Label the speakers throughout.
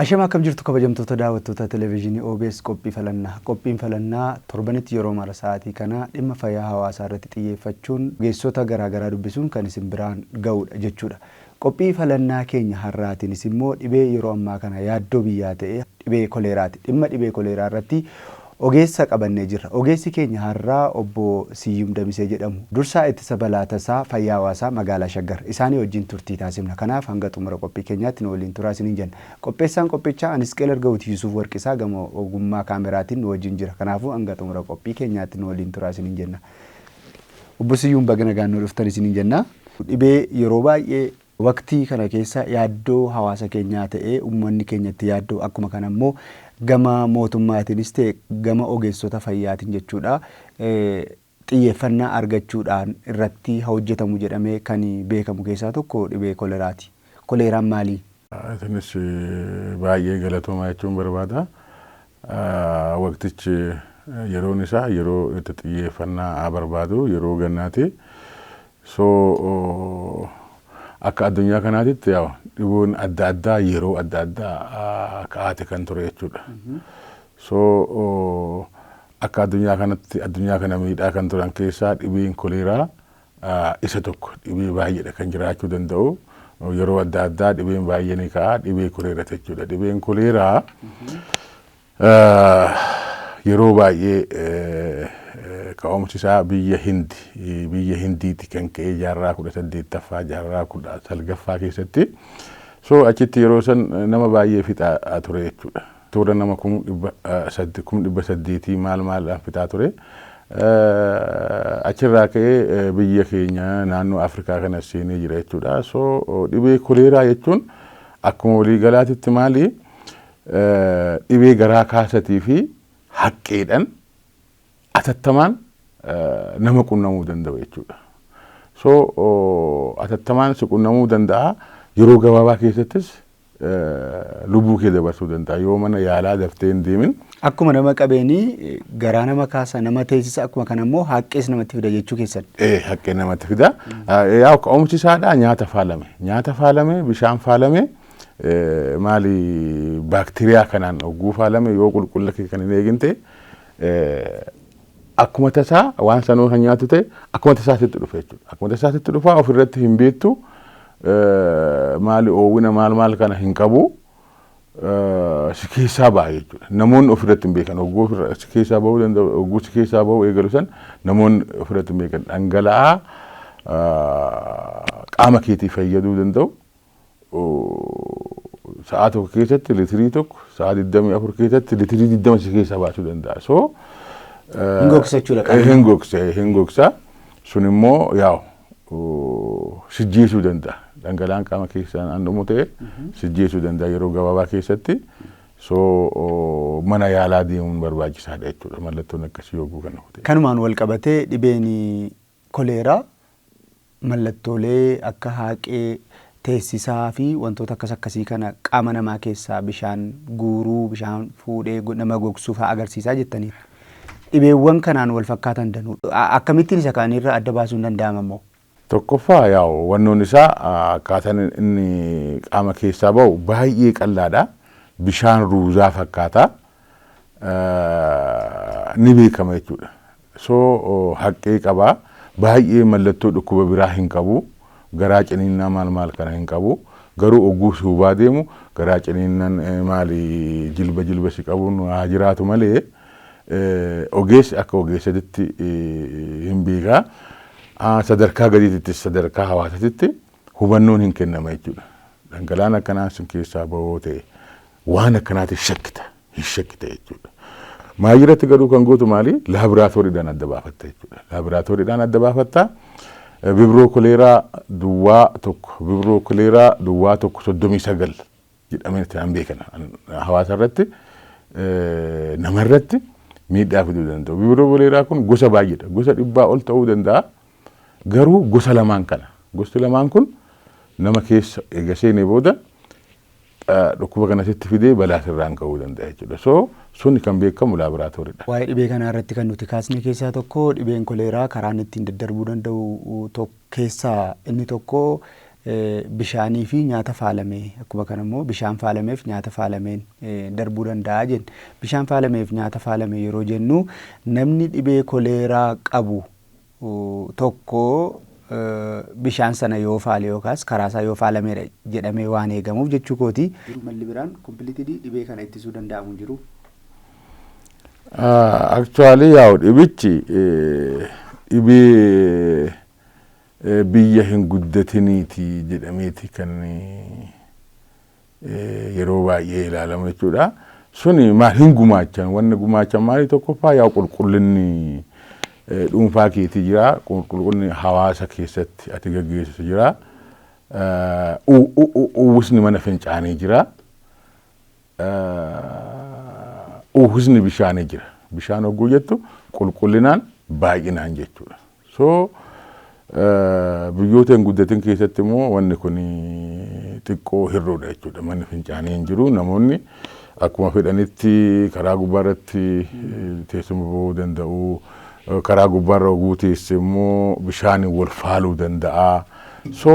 Speaker 1: Ashama, akkam jirtu kabajamtoota daawwattoota televezyiinii OBS qophii falannaa. Qophiin falannaa torbanitti yeroo mara sa'aatii kana dhimma fayyaa hawaasaa irratti xiyyeeffachuun ogeessota garaagaraa dubbisuun kan isin biraan ga'udha jechuudha. Qophii falannaa keenya har'aatiinis immoo dhibee yeroo ammaa kana yaaddoo biyyaa ta'e dhibee koleeraati. Dhimma dhibee koleeraa irratti ogeessa qabannee jirra. Ogeessi keenya har'aa obbo Siyyum Damisee jedhamu. Dursaa ittisa balaa tasaa fayyaa hawaasaa magaalaa Shaggar. Isaanii wajjin turtii taasifna. Kanaaf hanga xumura qophii keenyaatti nu waliin turaa isiniin jenna. Qopheessaan qophichaa Anisqeel Argawuti Yuusuf Warqisaa gama ogummaa kaameraatiin nu wajjin jira. Kanaafuu hanga xumura qophii keenyaatti nu waliin turaa isiniin jenna. Obbo Siyyum, baga nagaan nu dhuftan isiniin jenna. Dhibee yeroo baay'ee waqtii kana keessa yaaddoo hawaasa keenyaa ta'ee uummanni keenyatti yaaddoo, akkuma kana immoo gama mootummaatiinis ta'e gama ogeessota fayyaatiin jechuudha, xiyyeeffannaa argachuudhaan irratti hojjetamu jedhamee kan beekamu keessaa tokko dhibee koleraati. Koleeraan maali?
Speaker 2: Isinis baay'ee galatoomaa jechuun barbaada. Waqtichi yeroon isaa yeroo itti xiyyeeffannaa barbaadu yeroo gannaati. So akka addunyaa kanaatitti dhiboon adda addaa yeroo adda addaa ka'aate kan ture jechuudha. So akka addunyaa kanatti addunyaa kana miidhaa kan turan keessaa dhibeen koleeraa isa tokko, dhibee baay'eedha kan jiraachuu danda'u. Yeroo adda addaa dhibeen baay'ee ni ka'a, dhibee koleeraa jechuudha. Dhibeen koleeraa yeroo baay'ee ka'umsi isaa biyya Hindi, biyya Hindiiti kan ka'e jaarraa 18ffaa, jaarraa 19ffaa keessatti. So achitti yeroo san nama baay'ee fixaa ture jechuudha. Toora nama 800,000 maal maal fixaa ture. Achirraa ka'ee biyya keenya naannoo Afrikaa kana seenee jira jechuudha. So dhibee koleeraa jechuun akkuma waliigalaatitti maali? Dhibee garaa kaasatii fi haqqeedhaan atattamaan nama qunnamuu danda'u jechuudha. So atattamaan si qunnamuu danda'a, yeroo gabaabaa keessattis lubbuu kee dabarsuu danda'a yoo mana yaalaa daftee hin deemin.
Speaker 1: Akkuma nama qabeenii garaa nama kaasa, nama teessisa, akkuma kana immoo haqqees namatti fida jechuu keessan.
Speaker 2: Ee, haqqee namatti fida. Yaa, ka'umsi isaadhaa nyaata faalame. Nyaata faalame, bishaan faalame, maali, baakteeriyaa kanaan hogguu faalame, yoo qulqullina kee kan hin eegin ta'e, akkuma tasaa waan sanuu kan nyaatu ta'e, akkuma tasaa sitti dhufa jechuudha. Akkuma tasaa sitti dhufa, ofirratti hin beektu, maali, oowwina maal maal kana hin qabu, si keessaa ba'a jechuudha. Namoonni ofirratti hin beekan, hogguu ofirra si keessaa bahuu danda'u, hogguu si keessaa bahuu eegalu san namoonni ofirratti hin beekan, dhangala'aa qaama keetii fayyaduu danda'u sa'a 1 keessatti litirii 1, sa'a 24 keessatti litirii 20 si keessaa baasuu danda'a. So
Speaker 1: Hin gogsa jechuudha qaamni.
Speaker 2: Hin gogsa, hin gogsa. Sun immoo yaa'u sijjeesuu danda'a. Dhangala'aan qaama keessaan an dhumu ta'e sijjeesuu danda'a yeroo gabaabaa keessatti. So mana yaalaa deemuun barbaachisaadha jechuudha mallattoon akkasii yogguu kana ta'e.
Speaker 1: Kanumaan wal qabatee dhibeen koleeraa mallattoolee akka haaqee, teessisaa fi wantoota akkas akkasii kana, qaama namaa keessaa bishaan guuruu, bishaan fuudhee nama gogsuu fa'aa agarsiisaa jettaniiru. Dhibeewwan kanaan wal fakkaatan danuu. Akkamittiin isa kaanirraa adda baasuun danda'ama immoo?
Speaker 2: Tokkoffaa, yaa'u wannoon isaa akkaataan inni qaama keessaa bahu baay'ee qal'aadha. Bishaan ruuzaa fakkaata. Ni beekama jechuudha. So haqqee qaba. Baay'ee mallattoo dhukkuba biraa hin qabu. Garaa ciniinnaa maal maal kana hin qabu. Garuu ogguu si hubaa deemu garaa ciniinnaan, maali, jilba jilba si qabuun haa jiraatu malee, ogeessi akka ogeessatitti hin beekaa. Sadarkaa gadiitittis sadarkaa hawaasatitti hubannoon hin kennama jechuudha. Dhangala'aan akkanaa sin keessaa bahoo ta'e waan akkanaatiif shakkita, hin shakkita jechuudha. Maayirratti garuu kan gootu maali? Laaboraatooriidhaan adda baafatta jechuudha. Laaboraatooriidhaan adda baafatta. Vibrio cholerae 01, Vibrio cholerae 01 39 jedhamee kan beekan hawaasa irratti, namarratti miidhaa fiduu danda'u. Vibrio cholerae kun gosa baay'eedha. Gosa 100 ol ta'uu danda'a. Garuu gosa lamaan kana. Gosti lamaan kun nama keessa eega seenee booda dhukkuba kana sitti fidee balaa sirraan ga'uu danda'a jechuudha. So suni kan beekamu laaboraatooriidha.
Speaker 1: Waa'ee dhibee kanaa irratti kan nuti kaasne keessaa tokko dhibeen koleeraa karaan ittiin daddarbuu danda'u keessaa inni tokko Bishaanii fi nyaata faalamee, akkuma kana immoo bishaan faalameef nyaata faalameen darbuu danda'a jenna. Bishaan faalameef nyaata faalame yeroo jennu, namni dhibee koleeraa qabu tokko bishaan sana yoo faale yookaas karaa isaa yoo faalameedha jedhamee waan eegamuuf jechuu kooti. Malli biraan completely dhibee kana ittisuu danda'amu hin jiru.
Speaker 2: Actually, yaa'u dhibichi dhibee biyya hin guddatiniiti jedhameeti kan yeroo baay'ee ilaalamu jechuudha. Suni maal hin gumaachan? Wanni gumaachan maali? Tokkoffaa, yaa'u qulqullinni dhuunfaa keetii jira, qulqullinni hawaasa keessatti ati gaggeessitu jira, uwwisni mana fincaanii jira, uwwisni bishaanii jira. Bishaan hogguu jettu qulqullinaan baay'inaan jechuudha. So biyyoota hin guddatin keessatti immoo wanni kun xiqqoo hir'uudha jechuudha. Manni fincaanii hin jiru, namoonni akkuma fedhanitti karaa gubbaarratti teessuma bahuu danda'u. Karaa gubbaarra oguu teesse immoo bishaaniin wal faaluu danda'a. So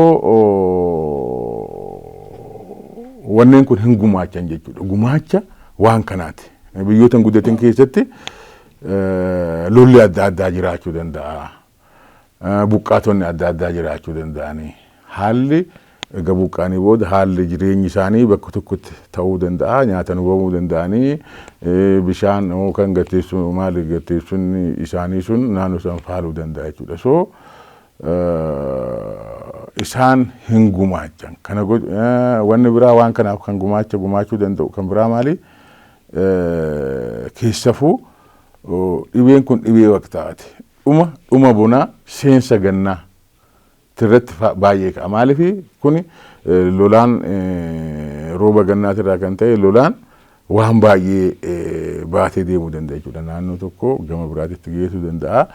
Speaker 2: wanneen kun hin gumaachan jechuudha. Gumaacha waan kanaati. Biyyoota hin guddatin keessatti lolli adda addaa jiraachuu danda'a. Buqqaatonni adda addaa jiraachuu danda'ani. Haalli egaa buqqaanii booda haalli jireenyi isaanii bakka tokkotti ta'uu danda'a. Nyaata hubamuu danda'anii, bishaan yookaan gateessu maali gateessuun isaanii sun naannoo san faaluu danda'a jechuudha. So isaan hin gumaachan. Kana wanni biraa waan kanaaf kan gumaacha gumaachuu danda'u kan biraa maali? Keessafuu dhibeen kun dhibee waqtaati. Dhuma bonaa, seensa gannaa irratti baay'ee ka'a. Maaliif kuni lolaan rooba gannaatirraa kan ta'e lolaan waan baay'ee baatee deemuu danda'a jechuudha. Naannoo tokko gama biraatitti geessuu danda'a.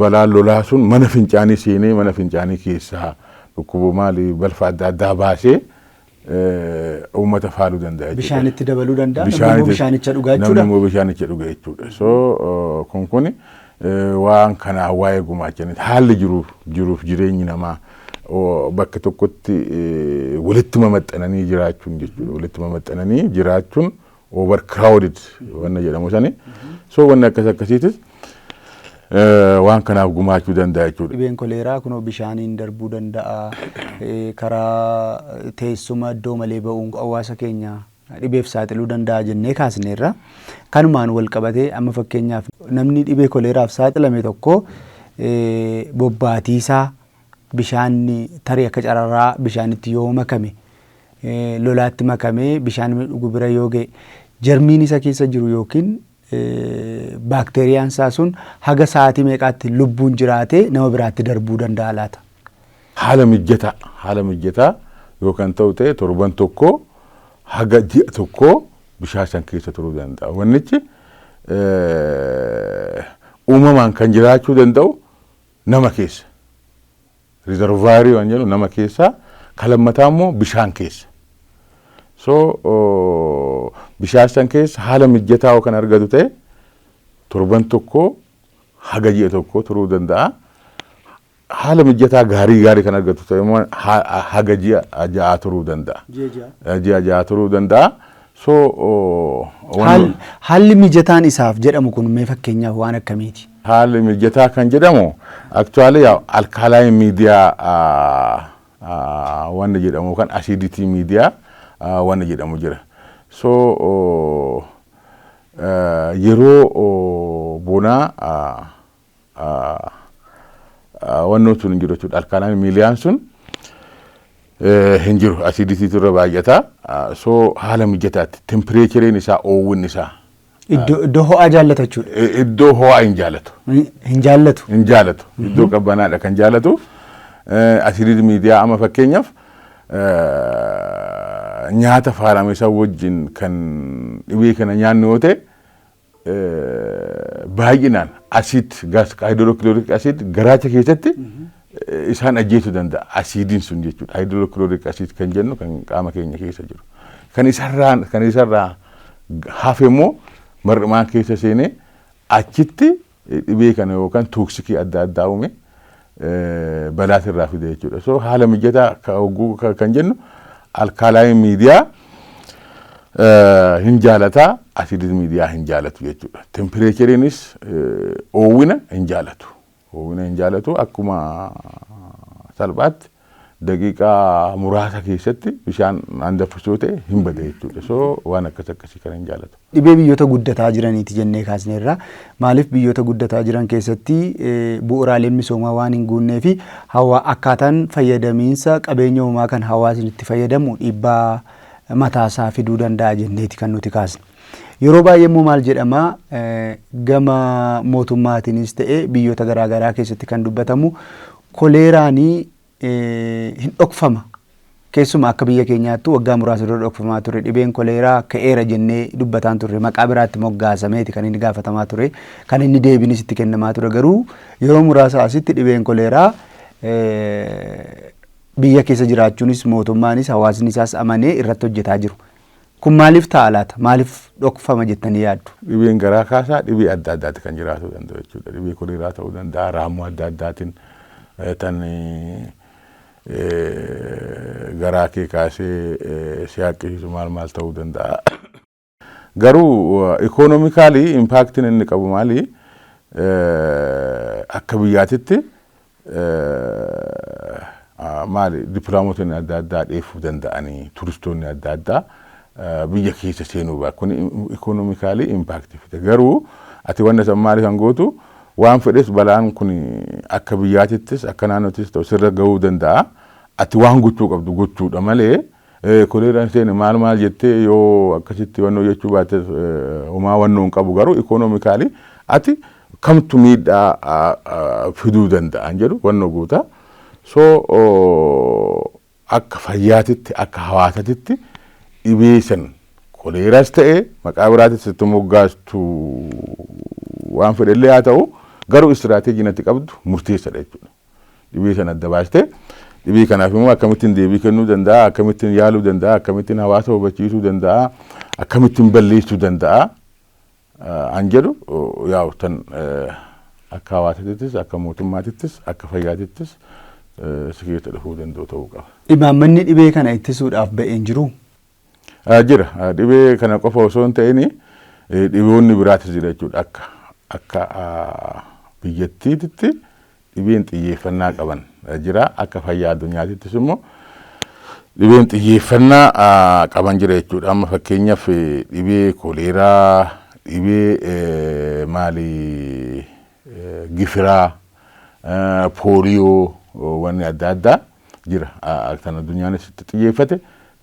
Speaker 2: Balaan lolaa sun mana fincaanii seenee mana fincaanii keessaa dhukkuba maali balfa adda addaa baasee uummata faaluu danda'a jechuudha.
Speaker 1: Bishaanitti dabaluu danda'a. Namni immoo bishaanicha dhugaa jechuudha.
Speaker 2: Namni immoo bishaanicha dhuga jechuudha. So kun waan kanaa waa'ee gumaachaniiti. Haalli jiruuf jireenyi namaa bakka tokkotti walitti mamaxxananii jiraachuun jechuudha. Walitti mamaxxananii jiraachuun, overcrowded wanna jedhamu sani. So wanni akkas akkasiitis waan kanaaf gumaachuu danda'a jechuudha.
Speaker 1: Dhibeen koleeraa kunoo bishaaniin darbuu danda'a. Karaa teessuma iddoo malee ba'uun hawaasa keenya dhibeef saaxiluu danda'a jennee kaasneerra. Kanumaan wal qabatee, amma fakkeenyaaf namni dhibee koleeraaf saaxilame tokko bobbaatiisaa bishaanni tarii akka cararaa bishaanitti yoo makame, lolaatti makamee bishaan dhugu bira yoo ga'e, jarmiin isa keessa jiru yookiin baakteeriyaan isaa sun haga sa'aatii meeqaatti lubbuun jiraatee nama biraatti darbuu danda'a laata?
Speaker 2: Haala mijataa yoo kan ta'u ta'e, torban tokko haga ji'a tokko bishaan san keessa turuu danda'a. Wannichi uumamaan kan jiraachuu danda'u nama keessa. Reservoirii waan jedhu nama keessa, kan lammataa immoo bishaan keessa. So bishaan san keessa haala mijataa yoo kan argatu ta'e, torban tokko haga ji'a tokko turuu danda'a. Haala mijataa gaarii gaarii kan argatu ta'e immoo haga ji'a 6 turuu danda'a. Ji'a 6 turuu danda'a. So
Speaker 1: Haalli mijataan isaaf jedhamu kun mee fakkeenyaaf waan akkamiiti?
Speaker 2: Haalli mijataa kan jedhamu actually alkaline media wanni jedhamu kan acidity media wanni jedhamu jira. So yeroo bonaa wannoon sun hin jiru jechuudha. Alkaline mediaan sun hin jiru. Acidityitu irra baay'ata. So haala mijataatti temperatureiin isaa, oowwinni isaa.
Speaker 1: Iddoo ho'aa jaallata jechuudha.
Speaker 2: Iddoo ho'aa hin jaallatu.
Speaker 1: Hin jaallatu.
Speaker 2: Hin jaallatu. Iddoo qabbanaadha kan jaallatu. Acidity media, amma fakkeenyaaf nyaata faalame isaa wajjin kan dhibee kana nyaannu yoo ta'e, baay'inaan acid gas, hydrochloric acid garaacha keessatti isaan ajjeesuu danda'a. Asiidiin sun jechuudha. Hydrochloric acid kan jennu kan qaama keenya keessa jiru. Kan isarraa hafe immoo mar'imaan keessa seenee achitti dhibee kana yookaan toxicii adda addaa uume. balaa sirraa fide jechuudha. So haala mijataa hogguu kan jennu alkaline media hin jaalataa, acidic media hin jaalatu jechuudha. Temperatureiinis oowwina hin jaalatu. Oowwina hin jaalatu, akkuma salphaatti daqiiqaa muraasa keessatti bishaan danfisuu ta'e hin bade jechuudha. So waan akkas akkasii kana hin jaalatu.
Speaker 1: Dhibee biyyoota guddataa jiraniiti jennee kaasneerra. Maaliif? Biyyoota guddataa jiran keessatti bu'uuraaleen misoomaa waan hin guunnee fi akkaataan fayyadamiinsa qabeenya uumamaa kan hawaasni itti fayyadamu dhiibbaa mataasaa fiduu danda'a jenneeti kan nuti kaasne. Yeroo baay'ee immoo maal jedhama, gama mootummaatiinis ta'e biyyoota garaagaraa keessatti kan dubbatamu, koleeraanii hin dhokfama. Keessumaa akka biyya keenyaatti waggaa muraasa dura dhokfamaa ture. Dhibeen koleeraa ka'eera jennee dubbataan turre, maqaa biraatti moggaasameeti kan inni gaafatamaa ture, kan inni deebiinis itti kennamaa ture. Garuu yeroo muraasa asitti dhibeen koleeraa biyya keessa jiraachuunis mootummaanis hawaasni isaas amanee irratti hojjetaa jiru. Kun maaliif ta'a laata? Maaliif dhokfama jettanii yaaddu?
Speaker 2: Dhibeen garaa kaasaa dhibee adda addaati kan jiraachuu danda'u jechuudha. Dhibee koleeraa ta'uu danda'a, raammoo adda addaatiin tan garaa kee kaasee si haqqisiisu maal maal ta'uu danda'a. Garuu economically impactiin inni qabu maali? Akka biyyaatitti maali, dippiloomootonni adda addaa dheeffuu danda'anii, turistoonni adda addaa biyya keessa seenuu ba'a. Kun economically impact fida. Garuu ati wanna san maali kan gootu, waan fedhes balaan kun akka biyyaatittis akka naannoottis ta'u sirra gahuu danda'a. Ati waan gochuu qabdu gochuudha malee koleeraan seene maal maal jettee yoo akkasitti wannoo jechuu baate homaa wannoo hin qabu. Garuu economically ati kamtu miidhaa fiduu danda'an jedhu wannoo guutaa. So akka fayyaatitti, akka hawaasatitti dhibee san koleeraas ta'e maqaa biraatis itti moggaastu waan fedhellee haa ta'u, garuu istiraateejii natti qabdu murteessadha jechuudha. Dhibee sana adda baastee, dhibee kanaaf immoo akkamittiin deebii kennuu danda'a, akkamittiin yaaluu danda'a, akkamittiin hawaasa hubachiisuu danda'a, akkamittiin balleessuu danda'a an jedhu yaa'u tan akka hawaasatittis, akka mootummaatittis, akka fayyaatittis si keessa dhufuu danda'u ta'uu qaba.
Speaker 1: Imaammanni dhibee kana ittisuudhaaf ba'een jiru?
Speaker 2: Jira. Dhibee kana qofa osoo hin ta'in dhibeewwan biraatis jira jechuudha. Akka biyyattiitti dhibeen xiyyeeffannaa qaban jira. Akka fayyaa addunyaatittis immoo dhibeen xiyyeeffannaa qaban jira jechuudha. Amma fakkeenyaaf dhibee koleeraa, dhibee maali, gifiraa, pooliyoo, wanni adda addaa jira. Kan addunyaanis itti xiyyeeffate,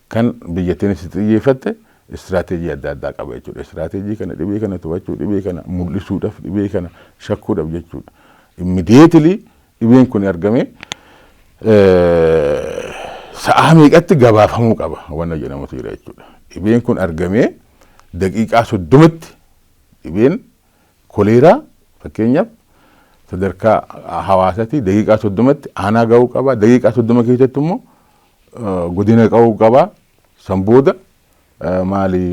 Speaker 2: kan biyyattiinis itti xiyyeeffatte, istiraateejii adda addaa qaba jechuudha. Istiraateejii kana dhibee kana to'achuu, dhibee kana mul'isuudhaaf, dhibee kana shakkuudhaaf jechuudha. Immediately dhibeen kun argame sa'aa meeqatti gabaafamuu qaba wanna jedhamutu jira jechuudha. Dhibeen kun argamee daqiiqaa 30tti, dhibeen koleeraa fakkeenyaaf sadarkaa hawaasaatti daqiiqaa 30tti aanaa gahuu qaba. Daqiiqaa 30 keessatti immoo godina gahuu qaba. San booda maali,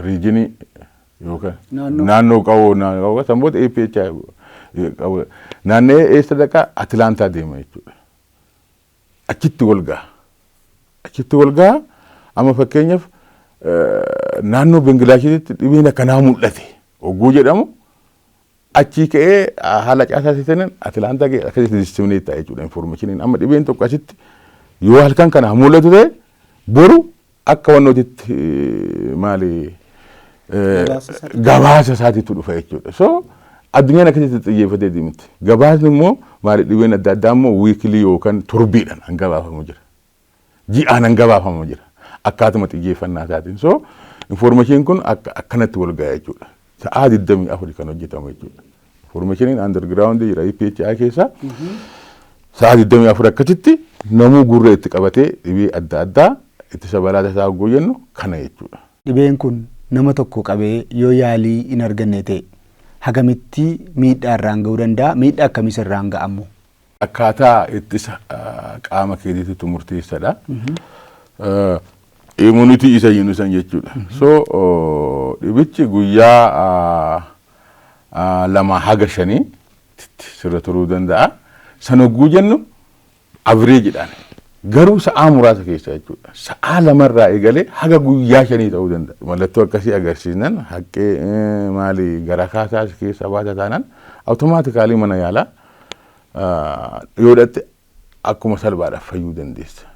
Speaker 2: region yookaan naannoo qabu, san booda APHI qabu naannoo eessa dhaqaa, Atilaantaa deema jechuudha. Achitti wal gaha. Achitti wal gaha. Amma fakkeenyaaf naannoo Bengilaashitti dhibeen akkanaa mul'ate hogguu jedhamu, achii ka'ee haala caasaa seenan Atilaantaa ga'e, akkasitti disseminate ta'a jechuudha informationiin. Amma dhibeen tokko asitti yoo halkan kana mul'atu ta'e, boru akka wannootitti maali, gabaasa isaatiitu dhufa jechuudha. So addunyaan akkasitti xiyyeeffatee deemti. Gabaasni immoo maali, dhibeen adda addaa immoo weekly yookaan torbiidhaan han gabaafamu jira. Ji'aan han gabaafamu jira. Akkaatuma xiyyeeffannaa isaatiin. So information kun akkanatti wal ga'a jechuudha. Sa'aa 24 kan hojjetamu jechuudha. Informationiin underground jira EPHI keessa. Sa'aa 24 akkasitti namuu gurra itti qabatee dhibee adda addaa ittisa balaa tasaa hogguu jennu kana jechuudha.
Speaker 1: Dhibeen kun nama tokko qabee yoo yaalii hin arganne ta'e hagamitti miidhaa irraan ga'uu danda'a? Miidhaa akkamiis irraan ga'amu?
Speaker 2: Akkaataa ittisa qaama keetiitu murteessadha. Immunity isa jennu san jechuudha. So dhibichi guyyaa 2 haga 5 sirra turuu danda'a. San hogguu jennu averagedhaan garuu sa'aa muraasa keessa jechuudha. Sa'aa 2rraa eegalee haga guyyaa 5 ta'uu danda'a. Mallattoo akkasii agarsiisnan haqqee maali gara kaasaas keessa baata taanaan automatically mana yaalaa yoo dhatte akkuma salphaadhaaf fayyuu dandeessa.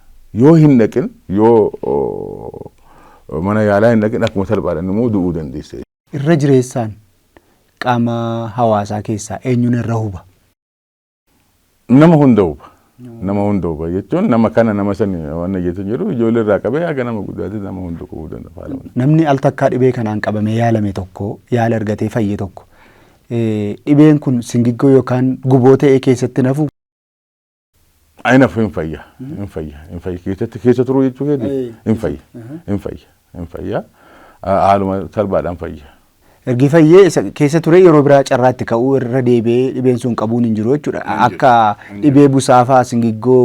Speaker 2: Yoo hin dhaqin, yoo mana yaalaa hin dhaqin, akkuma salphaadhaan immoo du'uu dandeessa.
Speaker 1: Irra jireessaan qaama hawaasaa keessaa eenyuun irra huba?
Speaker 2: Nama hunda huba. Nama hunda huba jechuun nama kana nama sani waan jettu jiru, ijoollee irraa qabee haga nama guddaatti nama hunda hubuu danda'a.
Speaker 1: Namni al takkaa dhibee kanaan qabamee yaalame tokko, yaala argatee fayye tokko, dhibeen kun singiggoo yookaan guboo ta'ee keessatti nafu?
Speaker 2: Aina hin fayya, hin fayya, hin fayya. Keessatti keessa turuu jechuu keeti, hin fayya, hin fayya, hin fayya, haaluma salphaadhaan fayya.
Speaker 1: Ergi fayyee keessa ture yeroo biraa carraatti ka'uu irra deebi'ee dhibeen sun qabuun hin jiru jechuudha. Akka dhibee busaafaa singiggoo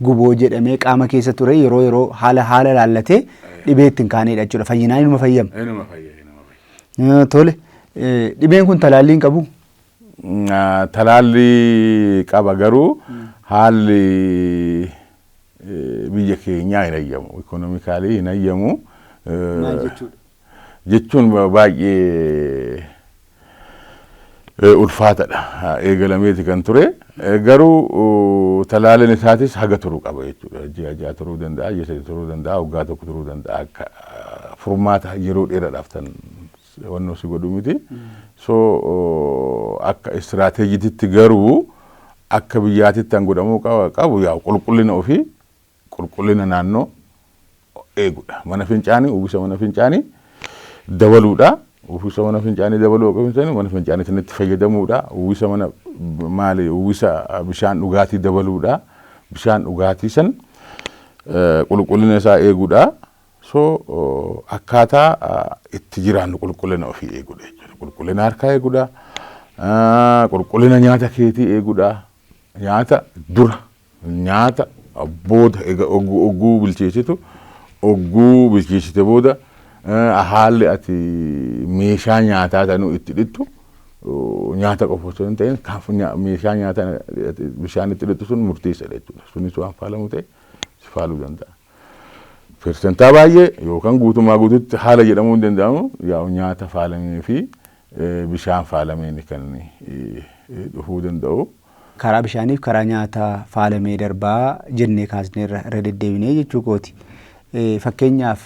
Speaker 1: guboo jedhamee qaama keessa ture yeroo yeroo haala haala laallatee dhibee ittiin kaanedha jechuudha. Fayyinaan inuma fayyama.
Speaker 2: Inuma fayya, inuma fayya.
Speaker 1: Tole, dhibeen kun talaallii hin qabu?
Speaker 2: Talaallii qaba, garuu haalli biyya keenyaa hin hayyamu. Economically hin hayyamu.
Speaker 1: Maal jechuudha?
Speaker 2: Jechuun baay'ee ulfaatadha. Eegalameeti kan ture. Garuu talaalliin isaatis haga turuu qaba jechuudha. Ji'a 6 turuu danda'a, ji'a 3 turuu danda'a, waggaa 1 turuu danda'a. Akka furmaata yeroo dheeraadhaaf tan wannoo si godhu miti. So akka istiraateejiitti garuu akka biyyaatitti kan godhamuu qabu yaa qulqullina ofii, qulqullina naannoo eeguudha. Mana fincaanii, uwwisa mana fincaanii dabaluudha. Uwwisa mana fincaanii dabaluu qabu, mana fincaanii sanitti fayyadamuudha. Uwwisa mana maali, uwwisa bishaan dhugaatii dabaluudha. Bishaan dhugaatii san qulqullina isaa eeguudha. So akkaataa itti jiraannu qulqullina ofii eeguudha jechuudha. Qulqullina harkaa eeguudha. Qulqullina nyaata keetii eeguudha. Nyaata dura, nyaata booda, ogguu bilcheessitu, ogguu bilcheessite booda, haalli ati meeshaa nyaataa tanuu itti dhittu, nyaata qofa osoo hin ta'in meeshaa nyaataa bishaan itti dhittu sun murteessaadha jechuudha. Sunis waan faalamu ta'e si faaluu danda'a. Persentaa baay'ee yookaan guutummaa guututti haala jedhamuu hin danda'amu, yaa'u nyaata faalamee fi bishaan faalameen kan dhufuu danda'u.
Speaker 1: Karaa bishaaniif karaa nyaata faalamee darbaa jennee kaasneerra irra deddeebinee jechuu kooti. Fakkeenyaaf,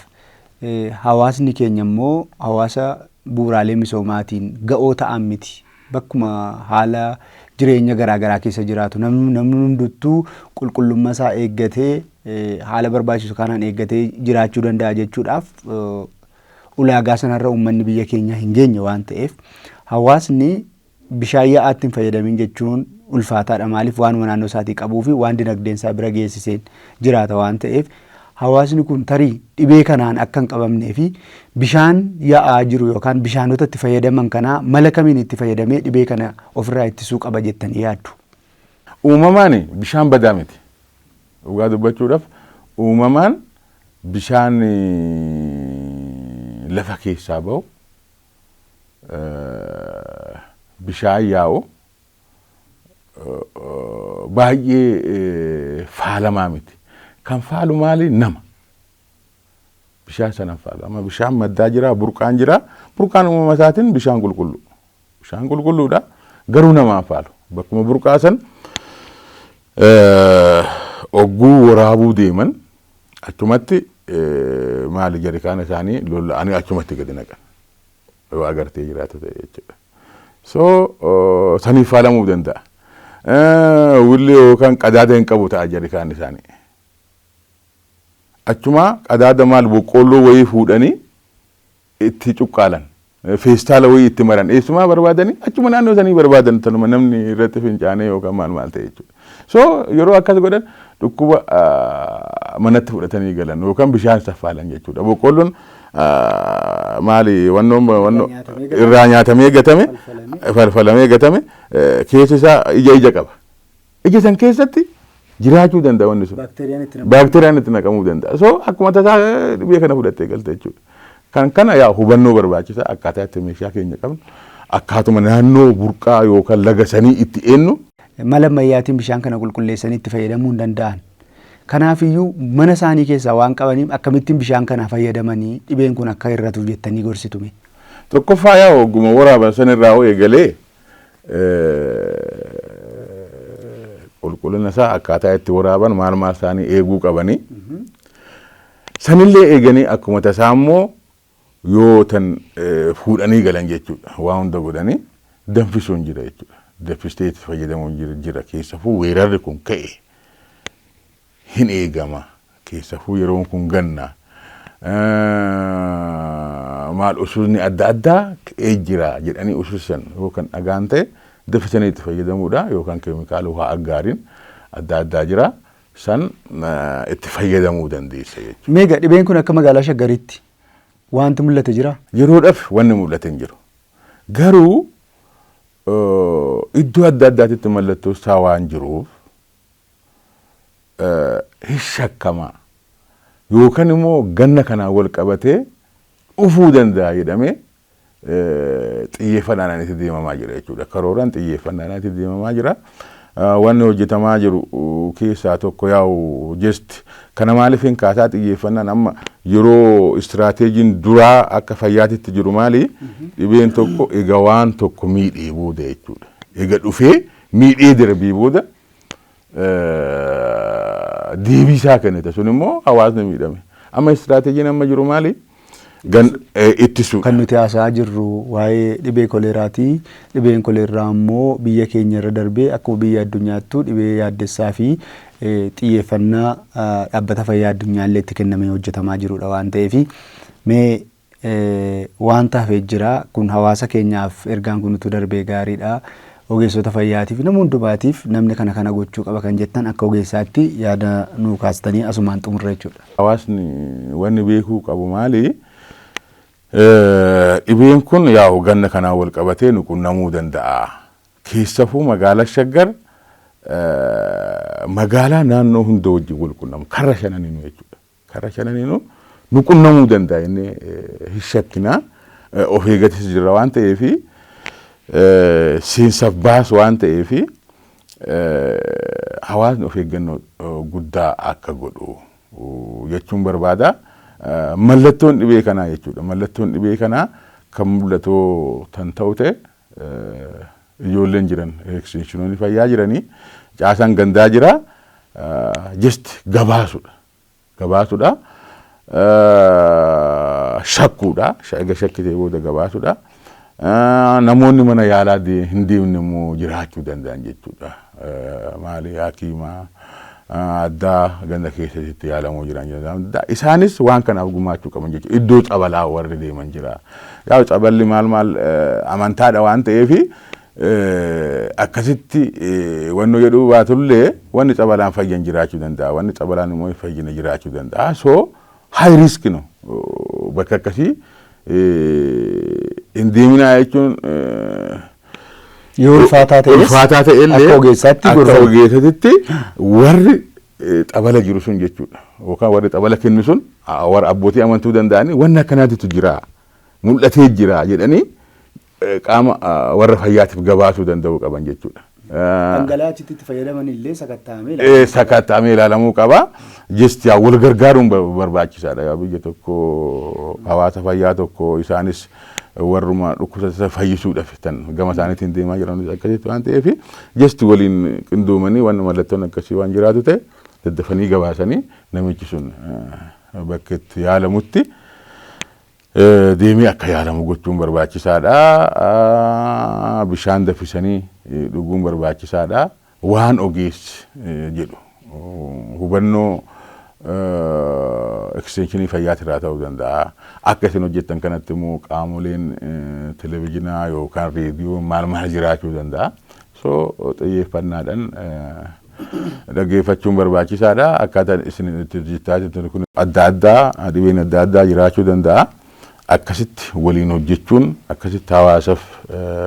Speaker 1: hawaasni keenya immoo hawaasa bu'uuraalee misoomaatiin ga'oo ta'an miti. Bakkuma haala jireenya garaagaraa keessa jiraatu namni hunduttuu qulqullummaa isaa eeggatee, haala barbaachisu kanaan eeggatee jiraachuu danda'a jechuudhaaf ulaagaa sanarra uummanni biyya keenya hin geenye waan ta'eef, hawaasni bishaan yaa'aatti hin fayyadamin jechuun ulfaataadha. Maaliif? Waanuma naannoo isaatii qabuu fi waan dinagdeen isaa bira geessiseen jiraata waan ta'eef, hawaasni kun tarii dhibee kanaan akka hin qabamnee fi bishaan yaa'aa jiru yookaan bishaanota itti fayyadaman kanaa mala kamiin itti fayyadamee dhibee kana ofirraa ittisuu qaba jettanii yaaddu?
Speaker 2: Uumamaan bishaan badaa miti. Dhugaa dubbachuudhaaf, uumamaan bishaan lafa keessaa bahu, bishaan yaa'u baay'ee faalamaa miti. Kan faalu maali? Nama. Bishaan sana faalu. Amma bishaan maddaa jira, burqaan jira. Burqaan uumama isaatiin bishaan qulqullu. Bishaan qulqulluudha. Garuu namaan faalu. Bakkuma burqaa san ogguu waraabuu deeman achumatti maali jarikaana isaanii lolla'anii achumatti gadi naqan. Yoo agartee jiraatu ta'e jechuudha. So saniif faalamuu danda'a. Willi yookaan qadaada hin qabu ta'a jarikaan isaanii. Achuma qadaada maal boqqoolloo wayii fuudhanii itti cuqqaalan. Feestaala wayii itti maran, eessumaa barbaadanii, achuma naannoo sanii barbaadan, tanuma namni irratti fincaanee yookaan maal maal ta'e jechuudha. So yeroo akkas godhan dhukkuba manatti fudhatanii galan yookaan bishaan saffaalan jechuudha. Boqqoolloon maali, wannoo wannoo irraa nyaatamee gatame, falfalamee gatame, keessa isaa ija ija qaba. Ija san keessatti jiraachuu danda'a wanni sun. Baakteeriyaan itti naqamuu danda'a. So akkuma tasaa dhibee kana fudhattee galte jechuudha. Kan kana yaa hubannoo barbaachisa, akkaataa itti meeshaa keenya qabnu, Akkaatuma naannoo burqaa yookaan laga sanii itti eenyu.
Speaker 1: Mala ammayyaatiin bishaan kana qulqulleessanii itti fayyadamuu hin danda'an. Kanaafiyyuu mana isaanii keessaa waan qabaniif akkamittiin bishaan kana fayyadamanii dhibeen kun akka hir'atuuf jettanii gorsitume?
Speaker 2: Tokkoffaa, yaa ogguma waraaban sanirraa hoo eegalee qulqullina isaa, akkaataa itti waraaban, maal maal isaanii eeguu qabanii. Sanillee eeganii akkuma tasaa immoo yoo tan fuudhanii galan jechuudha. Waa hunda godhanii danfisuun jira jechuudha. Danfistee itti fayyadamuun jira. Keessafuu weerarri kun ka'e hin eegama. Keessafuu yeroon kun ganna. Maal ususni adda addaa ka'ee jira jedhanii ususan yookaan dhagaan ta'e danfisanii itti fayyadamuudha yookaan keemikaala waa aggaariin adda addaa jira. San itti fayyadamuu dandeessa jechuudha.
Speaker 1: Meegaa dhibeen kun akka magaalaa Shaggaritti wanti mul'ate jira?
Speaker 2: Yeroodhaaf wanni mul'ate hin jiru. Garuu iddoo adda addaatitti mallattoo isaa waan jiruuf hin shakkama. Yookaan immoo ganna kanaan wal qabatee dhufuu danda'a jedhamee xiyyeeffannaan itti deemamaa jira jechuudha. Karooraan xiyyeeffannaan itti deemamaa jira. Wanni hojjetamaa jiru keessaa tokko yaa'u just kana maaliif hin kaasaa, xiyyeeffannaan amma yeroo istiraateejiin duraa akka fayyaatitti jiru maali? Dhibeen tokko ega waan tokko miidhee booda jechuudha. Ega dhufee miidhee darbee booda deebii isaa kennite, sun immoo hawaasni miidhame. Amma istiraateejiin amma jiru maali? Gan ittisuu.
Speaker 1: Kan nuti haasa'aa jirru waa'ee dhibee koleeraati. Dhibeen koleeraa immoo biyya keenya irra darbee akkuma biyya addunyaattuu dhibee yaaddessaa fi xiyyeeffannaa dhaabbata fayyaa addunyaallee itti kennamee hojjetamaa jirudha waan ta'eef, mee waan hafee jira kun hawaasa keenyaaf ergaan kun utuu darbee gaariidha. Ogeessota fayyaatiif, nama hundumaatiif, namni kana kana gochuu qaba kan jettan akka ogeessaatti yaada nuu kaastanii asumaan xumurra jechuudha.
Speaker 2: Hawaasni wanni beekuu qabu maali? Dhibeen kun yaa'u ganna kanaan wal qabatee nu qunnamuu danda'a. Keessafuu magaalaa Shaggar magaalaa naannoo hunda wajjin wal qunnamu karra shananiinu jechuudha. Karra shananiinu nu qunnamuu danda'a inni hin shakkinaa, of eeggatis jira waan ta'eefi, seensaaf baasu waan ta'eefi, hawaasni of eeggannoo guddaa akka godhu jechuun barbaada. Mallattoon dhibee kanaa jechuudha. Mallattoon dhibee kanaa kan mul'atu tan ta'u ta'e, ijoolleen jiran, eksteenshinoonni fayyaa jiranii, caasaan gandaa jira, just gabaasudha. Gabaasudha. Shakkuudha. Erga shakkitee booda gabaasudha. Namoonni mana yaalaa hin deemne immoo jiraachuu danda'an jechuudha. Maali, hakiimaa addaa ganda keessatti yaalamuu jiran. Isaanis waan kanaaf gumaachuu qaban jechuudha. Iddoo cabalaa warri deeman jira. Yaa caballi maal maal amantaadha waan ta'eefi akkasitti wanno jedhuu baatullee, wanni cabalaan fayyan jiraachuu danda'a. Wanni cabalaan immoo hin fayyine jiraachuu danda'a. So high risk no bakka akkasii hin deeminaa jechuun.
Speaker 1: Yoo ulfaataa ta'es
Speaker 2: ulfaataa ta'ellee
Speaker 1: akka ogeessaatti
Speaker 2: akka
Speaker 1: gorfamu.
Speaker 2: Ogeessatti warri xabala jiru sun jechuudha. Yookaan warri xabala kennu sun warra abbootii amantuu danda'anii, wanni akkanaatitu jira, mul'atee jira jedhanii qaama warra fayyaatiif gabaasuu danda'uu qaban jechuudha.
Speaker 1: Dhangala'aa achitti itti fayyadaman illee sakatta'amee
Speaker 2: Sakatta'amee ilaalamuu qaba. Just yaa wal gargaaruun barbaachisaadha. Yaa biyya tokko, hawaasa fayyaa tokko, isaanis warruma dhukkubsattoota fayyisuudhaaf tan gama isaaniitiin deemaa jiran akkasitti waan ta'eef, just waliin qindoomanii wanni mallattoon akkasii waan jiraatu ta'e daddafanii gabaasanii namichi sun bakka itti yaalamutti deemee akka yaalamu gochuun barbaachisaadha. Bishaan danfisanii dhuguun barbaachisaadha. Waan ogeessi jedhu hubannoo ekstenshinii fayyaatirraa ta'uu danda'a. Akka isin hojjettan kanatti immoo qaamoleen televezyiinaa yookaan reediyoo maal maal jiraachuu danda'a. So xiyyeeffannaadhaan dhaggeeffachuun barbaachisaadha. Akkaataan isin itti hojjechaa jirtan kun adda addaa, dhibeen adda addaa jiraachuu danda'a. Akkasitti waliin hojjechuun, akkasitti hawaasaaf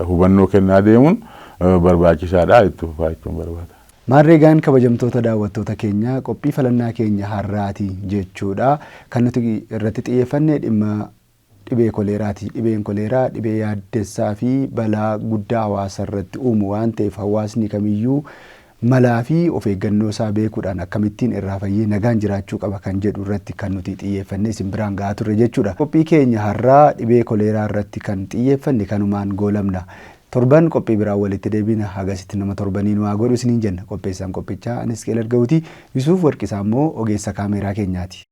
Speaker 2: hubannoo kennaa deemuun barbaachisaadha. Itti fufaa jechuun barbaada.
Speaker 1: Maarreegaan kabajamtoota daawwattoota keenya, qophii falannaa keenya har'aati jechuudha. Kan nuti irratti xiyyeeffanne dhimma dhibee koleeraati. Dhibeen koleeraa dhibee yaaddessaa fi balaa guddaa hawaasa irratti uumu waan ta'eef, hawaasni kamiyyuu malaa fi of eeggannoo isaa beekuudhaan akkamittiin irraa fayyee nagaan jiraachuu qaba kan jedhu irratti kan nuti xiyyeeffannee isin biraan gahaa turre jechuudha. Qophii keenya har'aa dhibee koleeraa irratti kan xiyyeeffanne kanumaan goolabna. Torban qophii biraan walitti deebina. Hagasitti nama torbanii nu haa godhu isiniin jenna. Qopheessaan qophichaa anis Qeelal Ga'uuti. Yusuuf Warqisaa immoo ogeessa kaameeraa keenyaati.